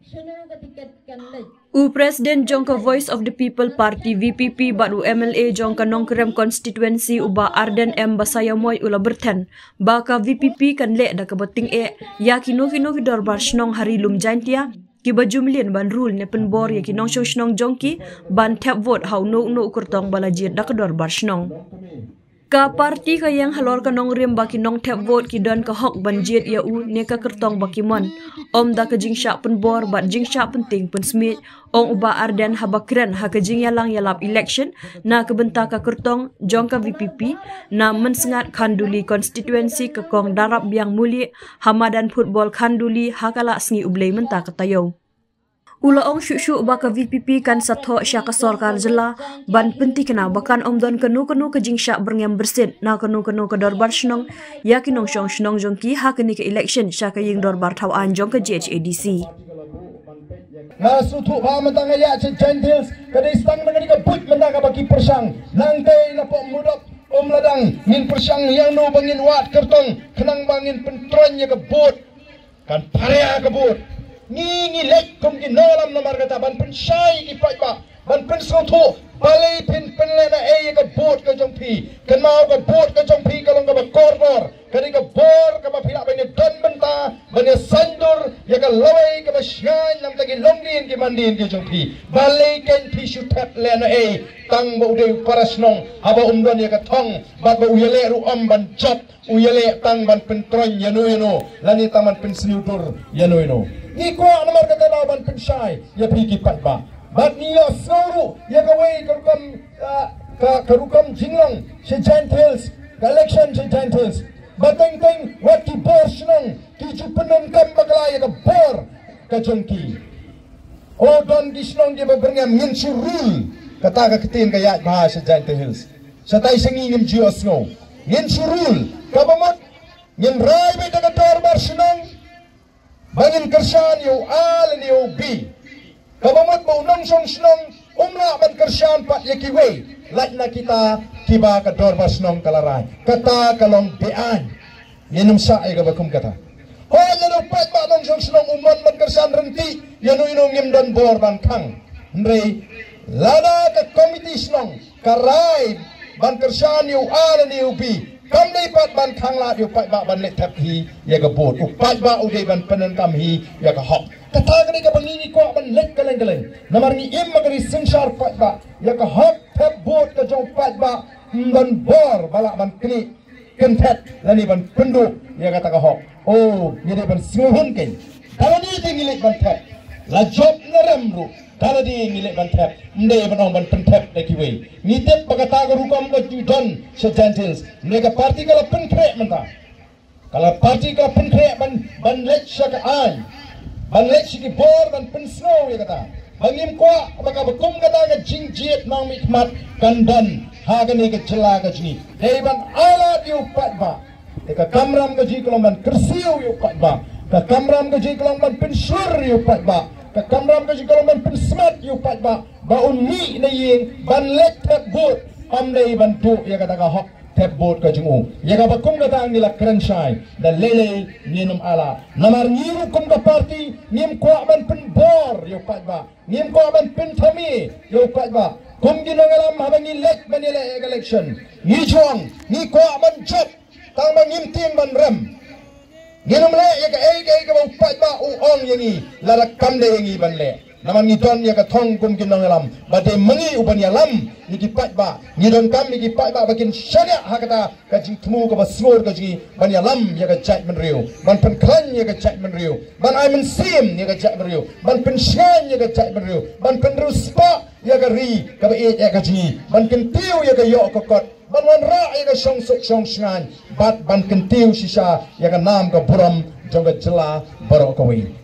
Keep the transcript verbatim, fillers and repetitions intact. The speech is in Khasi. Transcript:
Shano ka tiket kan leit? U President jong ka Voice of the People Party, V P P, bad u M L A jong ka Nongkrem Constituency, u Bah Ardent M Basaiawmoit, u la byrthen ba ka V P P kan leh da kaba tyngeh ïa kino kino ki dorbar shnong ha Ri Lum Jaintia kiba ju mlien ban rul ne pynbor ïa ki nongshong shnong jong ki ban thep vote ha uno uno u kyrtong ba la jied da ka dorbar shnong. Ka party ka ïeng halor ka nongrim ba ki nongthep vote ki don ka hok ban jied ïa u ne ka kyrtong ba ki mon, ym da ka jingshah pynbor bad jingshah pyntieng pynsmiej, ong u Bah Ardent haba kren ha ka jingïalang ïalap election na ka bynta ka kyrtong jong ka V P P na Mynsngat Khanduli Constituency, ka Kong Darapbiang Mulieh, ha madan football Khanduli, ha ka lad sngi U Blei mynta ka taïew. U la ong shuh shuh ba ka V P P kan sa thoh sha ka sorkar jylla ban pynthikna ba kan ym don kano kano ka jingshah byrngem byrsit na kano kano ka dorbar shnong ïa ki nongshong shnong jong ki ha kane ka election sha ka ïing dorbar thaw aiñ jong ka G H A D C. Nga sngewthuh ba mynta nga ïaid sha Jaintia Hills, ka dei tang na kane ka buit mynta kaba ki pyrshang. Nangta na pok mudok, ym lah dang ngin pyrshang ïa uno ba ngin wad kyrtong, khnang ba ngin pyntroiñ ïa ka vote. Kan pharia ka vote. Ngi ngi leit kum ki nongïalam namar kata ban pynshai ki paidbah, ban pynsngewthuh balei phin pynlehnohei ïa ka vote ka jong phi. Kynmaw, ka vote ka jong phi ka long kaba kordor, ka dei ka bor kaba phi lah ban ïa don bynta, ban ïa saiñdur ïa ka lawei kaba shngaiñ na ka bynta ki longdien ki mandien ki jong phi. Balei kan phi shu thep lehnohei tang ba u dei u parashnong, haba um don ïa ka thong, bad ba u ïaleh ruh ym ban jop, u ïaleh tang ban pyntroiñ ïano ïano, lane tang ban pynsniew dur ïano ïano. Ngi kwah namar kata daw ban pynshai ïa phi ki paidbah. Bad ngi ïohsngew ruh ïa kawei ka rukom, ah, ka, ka rukom jinglong sha Jaintia Hills, ka election sha Jaintia Hills. Ba teng teng wat ki bor shnong ki ju pyndonkam bakla ïa ka bor ka jong ki. O don ki shnong kiba byrngem, ngin shu rule. Kata ka ktien ka ïaid bha sha Jaintia Hills. Shatai sha ngi ngim ju ïohsngew. Ngin shu rule. Kaba mut ngin rai beit da ka dorbar shnong ba ngin kyrshan ïa u A lane ïa u B. Kaba mut ba u nongshong shnong um lah ban kyrshan pat ïa kiwei, lait na kita kiba ka dorbar shnong ka la rai. Kata ka long beaiñ. Ngin ym shah ïa kaba kum kata. Hooid, lada u paidbah nongshong shnong u mon ban kyrshan ryntih ïano ïano, ngim don bor ban khang. Hynrei lada ka komiti shnong ka rai ban kyrshan ïa u A lane ïa u B, kam dei pat ban khang lad ïa u paidbah ban leit thep hi ïa ka vote. U paidbah u dei ban pyndonkam hi ïa ka hok. Kata ka dei kaba ngi ngi kwah ban leit kylleng kylleng. Namar ngi im ha ka ri synshar paidbah. Ïa ka hok thep vote ka jong u paidbah ym don bor ba lah ban knieh kynthet lane ban pynduh ïa kata ka hok. O, ngi dei ban sngewhun kein. Lada dei ngi leit ban thep, la jop la rem ruh, lada dei ngi leit ban thep, ym dei ban ong ban pynthep da kiwei. Ngi tip ba kata ka rukom ka ju don sha Jaintia Hills. Hynrei ka party ka la pynkhreh mynta. Ka la party ka la pynkhreh ban, ban leit sha ka aiñ, ban leit sha ki bor ban pynsngew ïa kata. Ba ngim kwah ba kaba kum kata ka jingjied nongmihkhmat kan don ha kane ka jylla ka jong ngi. Dei ban ailad ïa u paidbah. Te ka kamram ka jong ngi ka long ban kyrsiew ïa u paidbah. Ka kamram ka jong ngi ka long ban pynshur ïa u paidbah. Ka kamram ka jong ngi ka long ban pynsmat ïa u paidbah ba un mih na ïing ban leit thep vote, ym dei ban duh ïa kata ka hok thep vote ka jong u. Ïa kaba kum kata ngi la kren shai, da lei lei ngin ym ailad. Namar ngi ruh kum ka party ngim kwah ban pynbor ïa u paidbah. Ngim kwah ban pynthame ïa u paidbah. Kum ki nongïalam haba ngi leit ban ïaleh ïa ka election, ngi ju ong ngi kwah ban jop tang ba ngim tieng ban rem. Ngin ym leh ïa kaei kaei kaba u paidbah u ong ïa ngi, lada kam dei ïa ngi ban leh. Namar ngi don ïa ka thong kum ki nongïalam ba dei ma ngi u ban ïalam ïa ki paidbah. Ngi donkam ïa ki paidbah ba kin shaniah ha kata ka jingthmu kaba sngur ka jong ngi ban ïalam ïa ka jaitbynriew, ban pynkhlaiñ ïa ka jaitbynriew, ban ai mynsiem ïa ka jaitbynriew, ban pynshngaiñ ïa ka jaitbynriew, ban pynriewspah ïa ka ri kaba ïeit ïa ka jong ngi, ban kyntiew ïa ka ïoh ka kot, ban wanrah ïa ka shongsuk shongshngaiñ, bad ban kyntiew shisha ïa ka nam ka burom jong ka jylla baroh kawei.